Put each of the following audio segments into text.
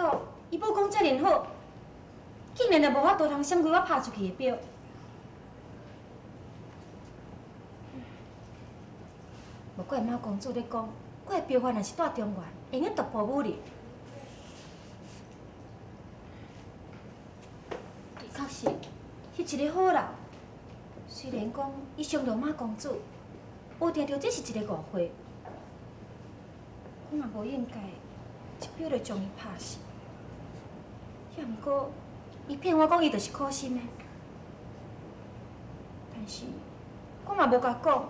講，伊武功遮爾好，竟然也無法度通閃過我拍出去的標。無怪馬公主咧講，我的標法若是蹛中原，會用獨步武林。伊確實是一個好人，雖然講伊傷著馬公主，無定著這是一個誤會，我嘛無應該一標就將伊拍死。也毋過，伊騙我講伊就是苦心的，但是我嘛無共講，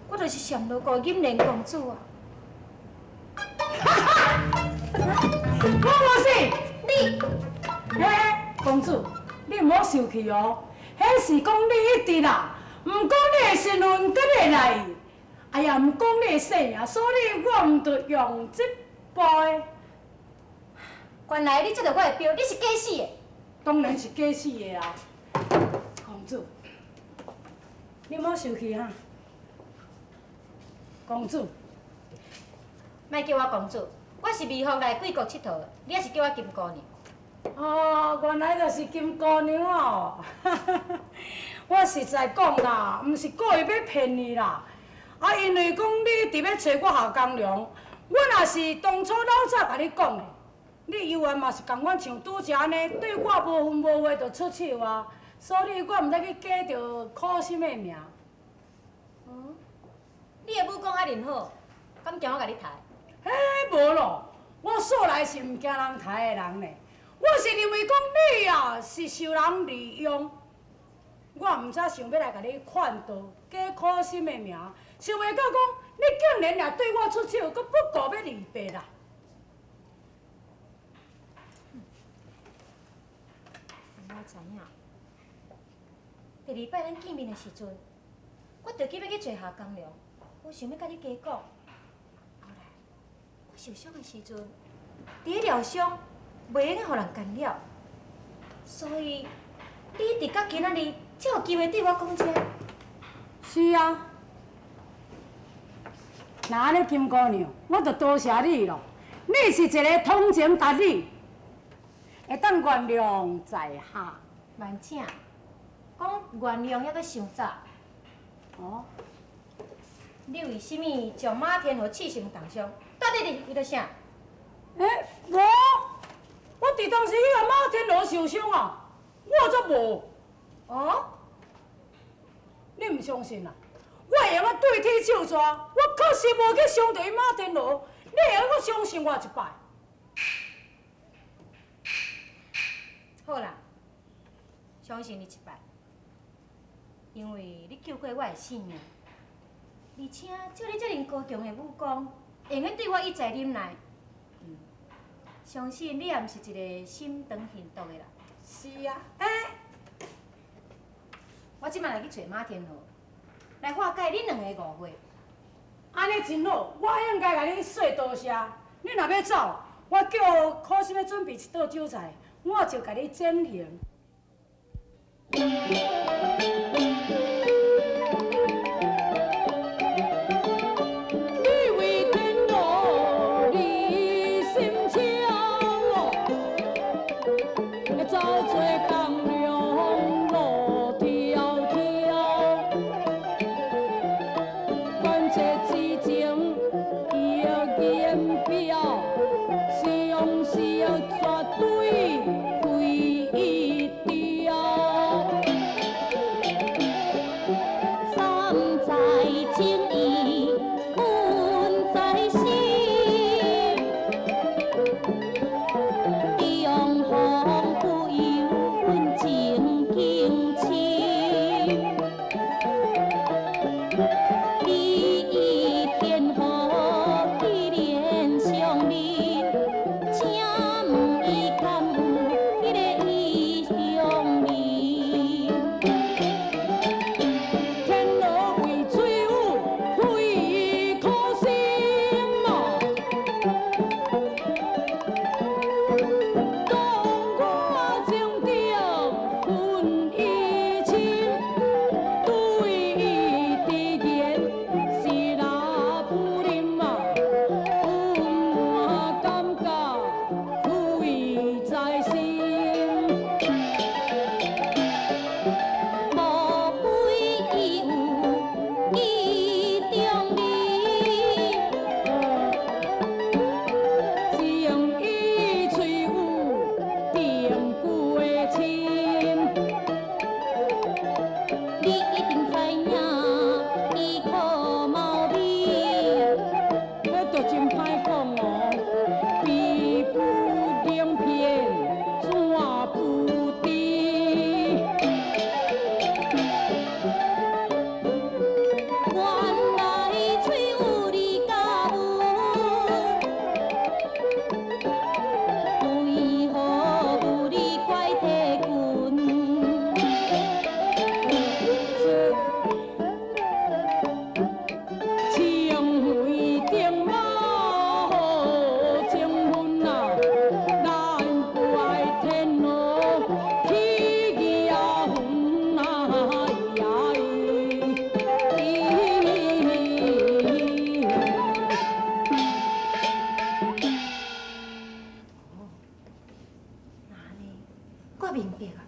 我就是暹羅國金蓮公主啊！我無是你，嘿，公主，你毋好受氣哦。彼是講你一直啦，毋講你的身份佮你的來意，哎呀，毋講你的姓名，所以我毋著用這步的。原來你接著我的標，你是假死的。當然是假死的啊！公主，你毋好受氣哈。公主，莫叫我公主，我是微風來貴國𨑨迌的，你猶是叫我金姑娘。哦，原來就是金姑娘哦！我實在講啦，毋是故意欲騙你啦。啊，因為講你一直欲揣我夏公良，我若是當初老早共你講的，你猶原嘛是仝款像拄才按呢，對我無分無話就出手啊，所以我毋知去假著苦心的名。嗯，你的武功遐爾好，敢驚我共你刣？嘿，無咯，我素來是毋驚人刣的人呢。我是認為講你啊是受人利用，我毋才想欲來共你勸導，假苦心的名，想袂到講你竟然也對我出手，閣不顧欲離別啦。我知影，第二擺咱見面的時陣，我著急欲去揣夏公良，無想欲佮你加講。後來我受傷的時陣，佇咧療傷，袂用予人干擾，所以你一直到今仔日才有機會對我講這。是啊，若按呢金姑娘，我就多謝你咯。你是一個通情達理，會當原諒在下。慢請，講原諒猶閣傷早。哦，你為啥物將馬天和刺成重傷？到底是為著啥？欸，無，我佇當時去予馬天和受傷啊，我則無。哦？你毋相信啊？我會用得對天手蛇，我確實無去傷著伊馬天和，你會用閣相信我一擺？好啦，相信你一擺，因為你救過我的性命，而且照你這爾高強的武功，會用得對我一再忍耐，相信你也毋是一個心腸狠毒的人。是啊，欸，我這擺來去揣馬天和，來化解恁兩个誤會。按呢真好，我應該共你說多謝。你若欲走，我叫苦心欲準備一桌酒菜，我就共你餞行。你為天羅你心腸哦，走做江涼路迢迢，關節之情溢言表，相惜絕對非一條。明白啊。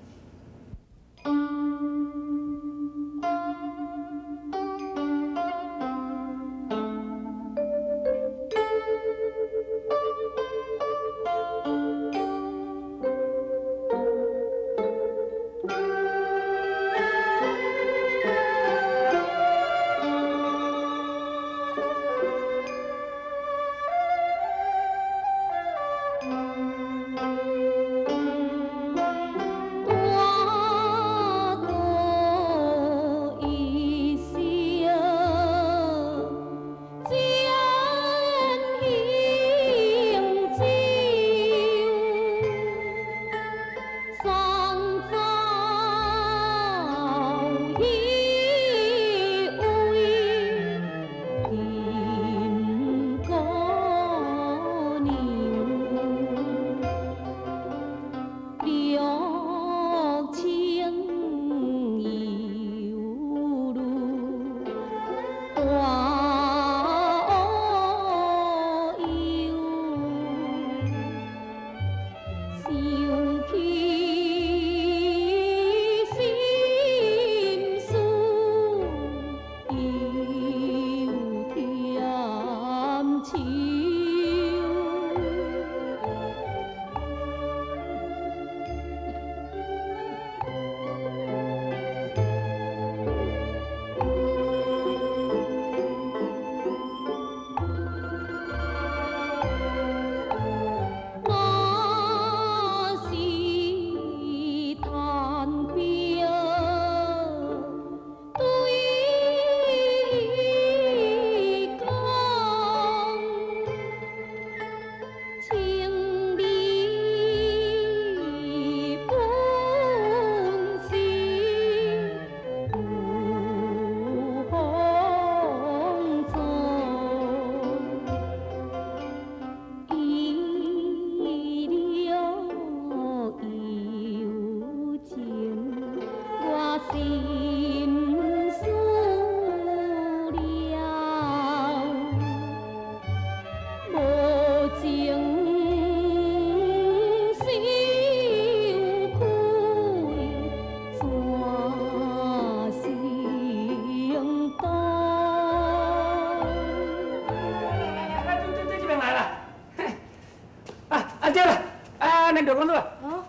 刘公主，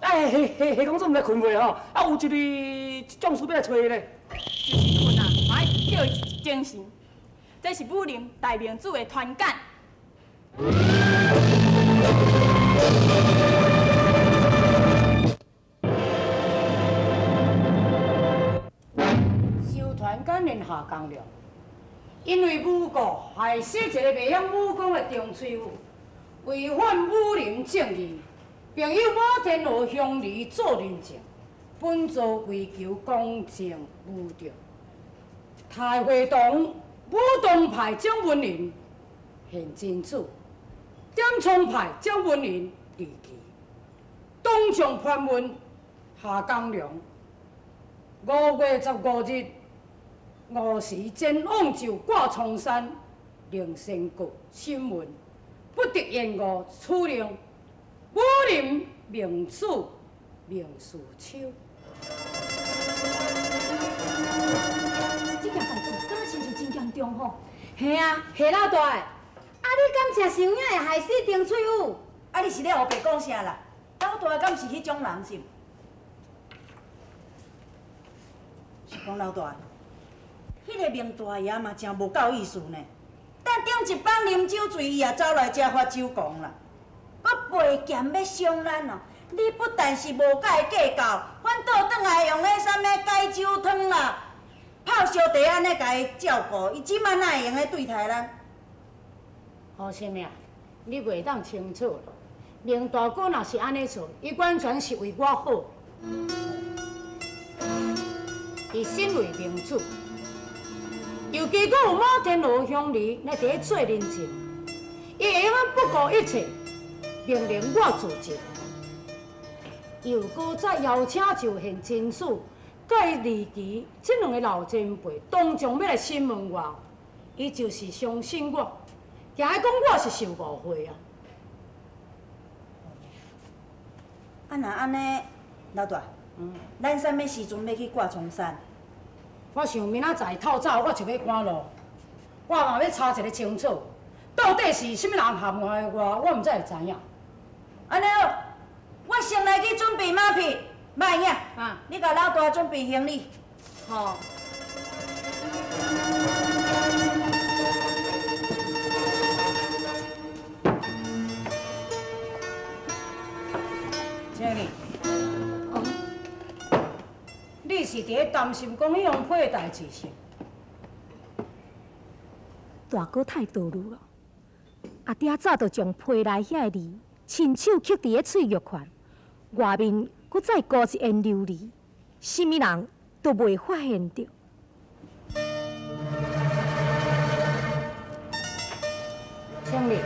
哎，谢谢公主毋知困未吼？啊，有一位将士欲来揣伊咧。就是困啊，嘛爱叫伊一精神。这是武林大明主的团干。收团干连下江良，因为武国害死一个袂晓武功的张翠武，违反武林正义。并有马天和乡里做人证，本座为求公正无著，太会同武当派蒋文林现真主，点苍派蒋文林离奇，当场盘问夏江良。5月15日5时前往就挂苍山灵仙阁审问，不得延误处理。武林名主明世秋，这件代志敢若亲像真严重吼？嘿啊，吓老大的。啊，你敢真是有影会害死丁翠武？啊，你是咧乌白讲啥啦？老大敢是彼种人是？是讲老大，彼个明大爷嘛真无够意思呢。等顶一摆啉酒醉，伊也走来遮发酒狂啦。阁背剑欲伤咱哦！你不但是无佮伊计较，反倒转来用彼啥物解酒汤啦、泡烧茶按呢共伊照顾，伊这摆哪会用得对待咱？何心啊，你袂当清楚啦。明大哥若是按呢做，伊完全是为我好。伊身为明主，尤其阁有马天罗乡里来伫咧做人证，伊会用不顾一切。命令我自尽，又阁再邀请就现真主、佮伊离奇这两个老前辈当众欲来审问我，伊就是相信我，惊伊讲我是受误会啊。啊，若按呢，老大，咱啥物时阵欲去挂苍山？我想明仔载透早我就欲赶路，我嘛欲查一个清楚，到底是啥物人陷害我，我毋才会知影。按呢好，我先来去准备马匹，马英，你共老大准备行李。好。青丽，你是伫咧担心讲彼王批的代志是？大哥太多虑了，阿爹早就将批内遐个字亲手刻伫咧翠玉环，外面阁再糊一层琉璃，啥物人都袂发现著。青丽，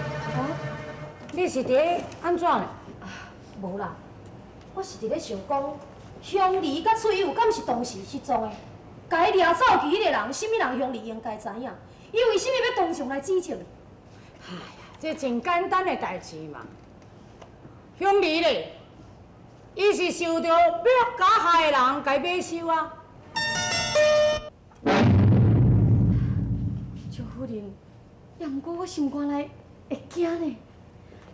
你是伫咧按怎呢？无啦，我是伫咧想讲，乡里佮翠友敢是同时失踪的？共伊掠走去彼个人，啥物人乡里应该知影？伊为啥物欲当场来指证？哎呀，这真简单的代志嘛。乡里咧，伊是受著欲加害的人共伊买收啊。赵夫人，也毋过我心肝内会惊呢。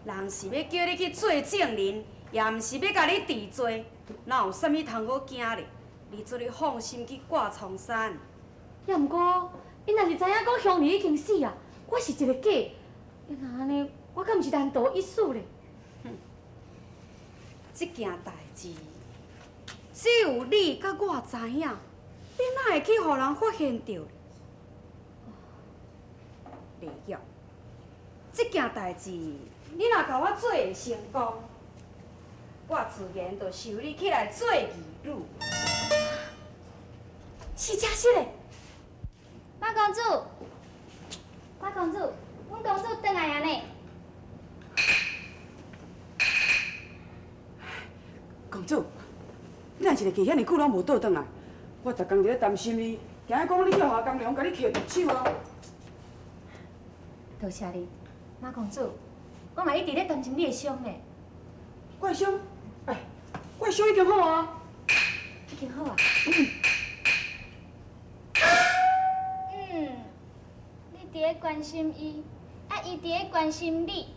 人是欲叫你去做证人，也毋是欲共你治罪，哪有啥物通好惊咧？你做你放心去挂苍山。也毋过，𪜶若是知影讲乡里已经死啊，我是一个假，若按呢，我敢毋是难逃一死咧？哼，这件代志只有你佮我知影，你哪会去予人发现著？丽玉，这件代志你若共我做会成功，我自然就收你起来做义女。是真实的。马公主，马公主，阮公主转来啊呢。公主，你若是会记遐尔久拢无倒转来，我逐工伫咧担心你，惊讲你叫夏江良共你下毒手啊。多谢你，马公主，我嘛一直咧担心你的伤呢。我的伤？哎，我的伤已经好啊。已经好啊。嗯，你伫咧关心伊，啊，伊伫咧关心你。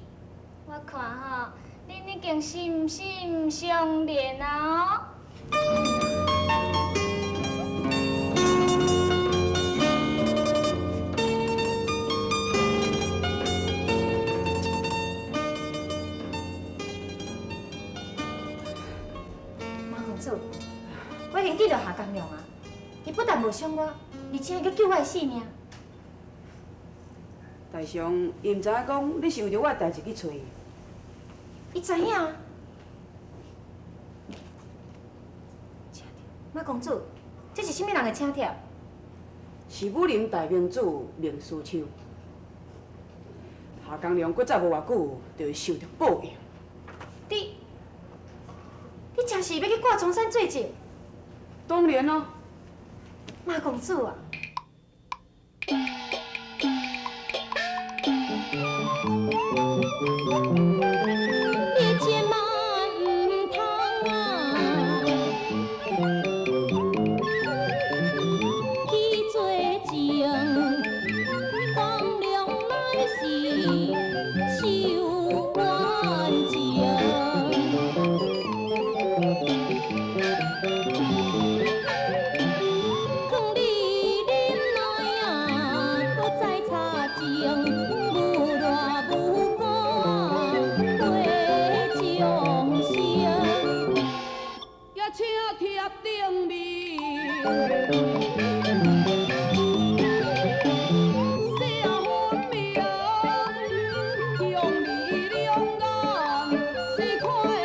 我看吼，恁已经心心相连啊！马公主，我已经见著夏江良啊，伊不但无伤我，而且阁救我的性命。大雄，伊毋知影讲你是为著我的代志去揣伊。伊知影。请帖，马公主，这是啥物人的请帖？是武林大明主明思秋。夏江良阁再无偌久，就会受著报应。你，你真是欲去挂苍山做证？当然咯。马公主啊！你千万毋通啊，去做证，公良乃是受冤情。劝你忍耐啊，阁再查证，无热无寒过众生。也请帖顶面，写分明，乡里两眼是看得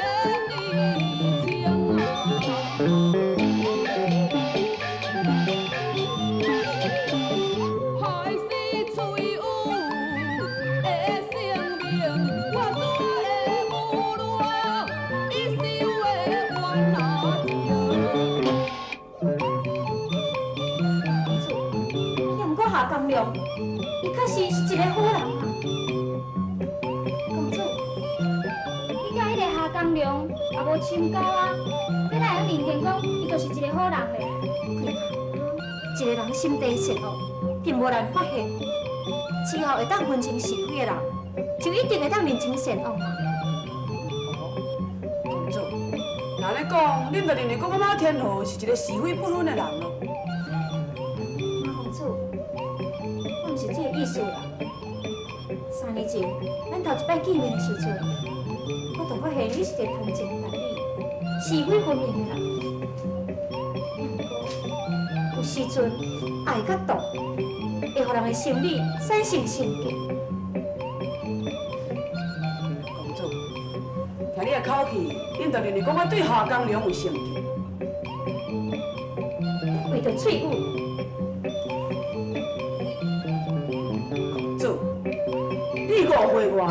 清啊。害死翠有的性命，我怎会无奈伊受的冤啊情？良也无深交啊，你哪会认定讲伊就是一个好人咧？桂妈，一个人心地善恶，并无难发现，只要会当分清是非的人，就一定会当认清善恶嘛。公主，若按呢讲，恁就认为讲我马天和是一个是非不分的人咯？马公主，我毋是这个意思啦。3年前，咱头一摆见面的时阵，我就发现你是一个通情达理、是非分明的人。不过，有时阵爱佮妒，会予人的心理产生成见。公主，听你的口气，恁就认为讲我对夏江良有成见？为著翠玉。公主，你误会我了。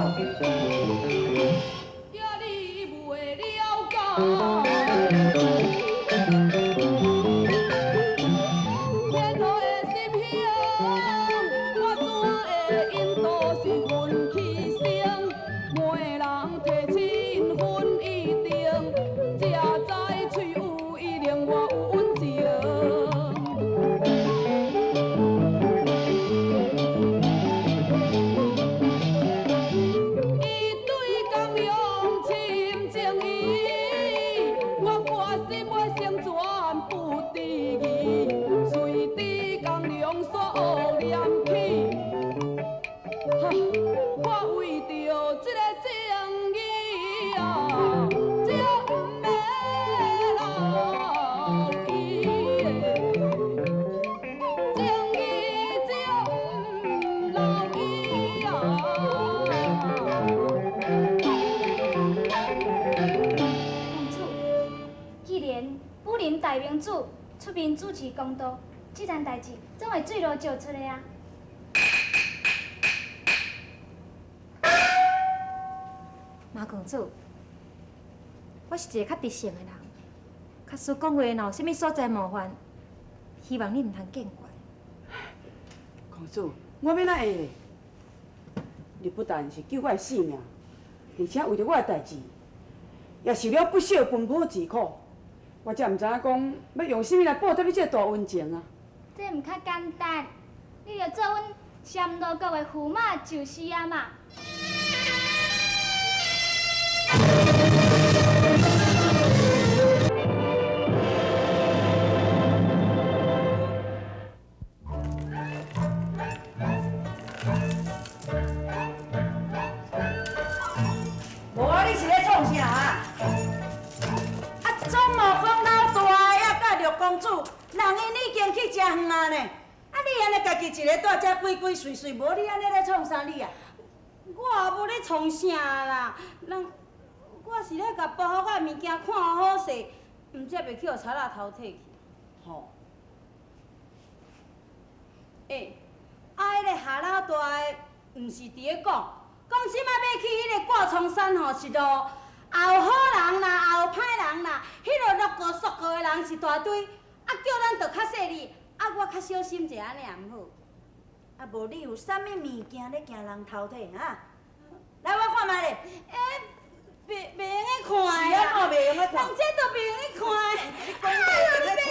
出面主持公道，这件代志总会水落石出的啊！马公主，我是一个较直性的人，假使讲话若有啥物所在冒犯，希望你毋通见怪。公主，我欲哪会咧？你不但是救我的性命，而且为著我的代志，也受了不少奔波之苦。我才毋知影讲欲用啥物来报答你这个大恩情啊！这毋较简单，你就做阮暹罗国的驸马就是啊嘛。无啊，你是咧创啥啊？总无讲老大的啊，佮六公主，人𪜶已经去诚远啊呢。啊，你按呢家己一个蹛遮鬼鬼祟祟，无你按呢咧创啥你啊？我也无咧创啥啦，人我是咧共包袱仔物件看好势，毋才袂去予贼仔偷摕去。吼。欸，啊，彼个夏老大的，毋是伫咧讲，讲这摆欲去彼个挂床山吼是路。也有好人啦，也有歹人啦，彼个落过缩过的人一大堆，啊叫咱著较细腻，啊我较小心者按呢也毋好。啊无你有啥物物件咧惊人偷摕啊？来，我看觅咧。欸，袂用得看的。是按怎袂用得看？人这都袂用得看的。你讲袂用得看。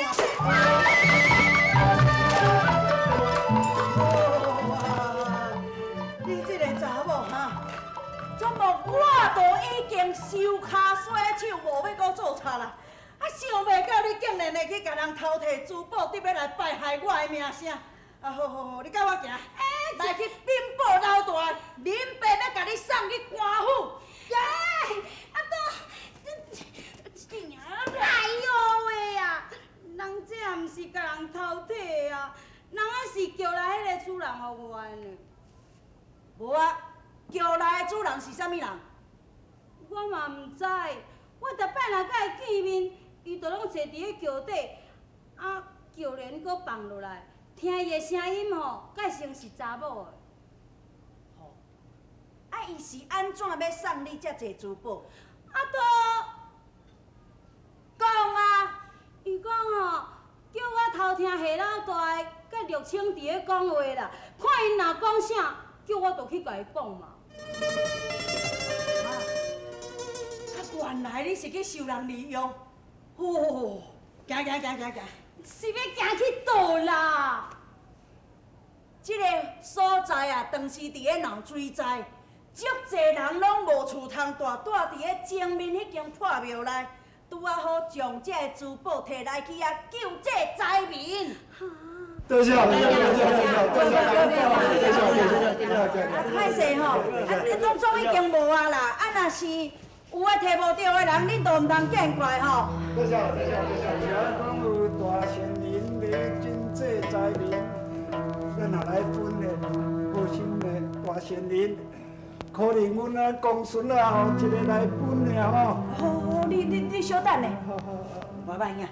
你这个查某哈？总无，我都已经收跤洗手，无欲阁做贼啦。啊，想袂到你竟然会去共人偷摕珠宝，得欲来败害我的名声。啊，好好好，你佮我行，来去禀报老大，恁爸欲共你送去官府。欸，啊都，哎哟喂啊！人这也毋是共人偷摕啊，人啊是叫来彼个主人予我的呢。无啊。叫来的主人是啥物人？我嘛毋知，我逐摆若佮伊见面，伊就拢坐伫咧桥底，啊，桥帘阁放落来，听伊的声音吼，盖成是查某的。吼，啊，伊是按怎欲送你遮济珠宝？啊，都讲啊！伊讲吼，叫我偷听夏老大的佮陆清伫咧讲话啦，看𪜶若讲啥，叫我就去共伊讲嘛。啊，我原來你是去受人利用，哦，行行行行行，是欲行去佗啦？這个所在啊，當時佇咧鬧水災，足濟人攏無厝通蹛，蹛佇咧前面彼間破廟內，拄仔好將這个珠寶提來去遐救濟災民。多謝，多謝，多謝，多謝，多謝，啊，歹勢吼，啊，攏總已經無啊啦，啊，若是有的提無著的人，恁都毋通見怪吼。多謝，多謝，多謝。聽講有大善人咧拯濟災民，咱也來分咧，好心的大善人，可能阮啊公孫啊吼，一个來分的吼。好好，你小等咧，我歹影。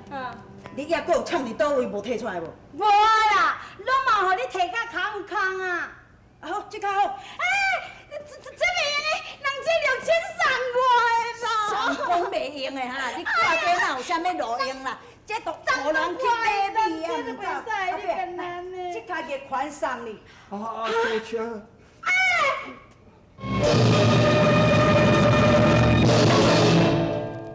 你抑閣有藏佇佗位無提出來無？無啦，攏嘛予你提甲空空啊！啊好，這較好。欸，這袂用的，人這6000送我的啦。送講袂用的哈，你掛這哪有啥物路用啦？這都予人去買米啊，毋知。阿伯，這跤月款送你。啊，多謝。哎。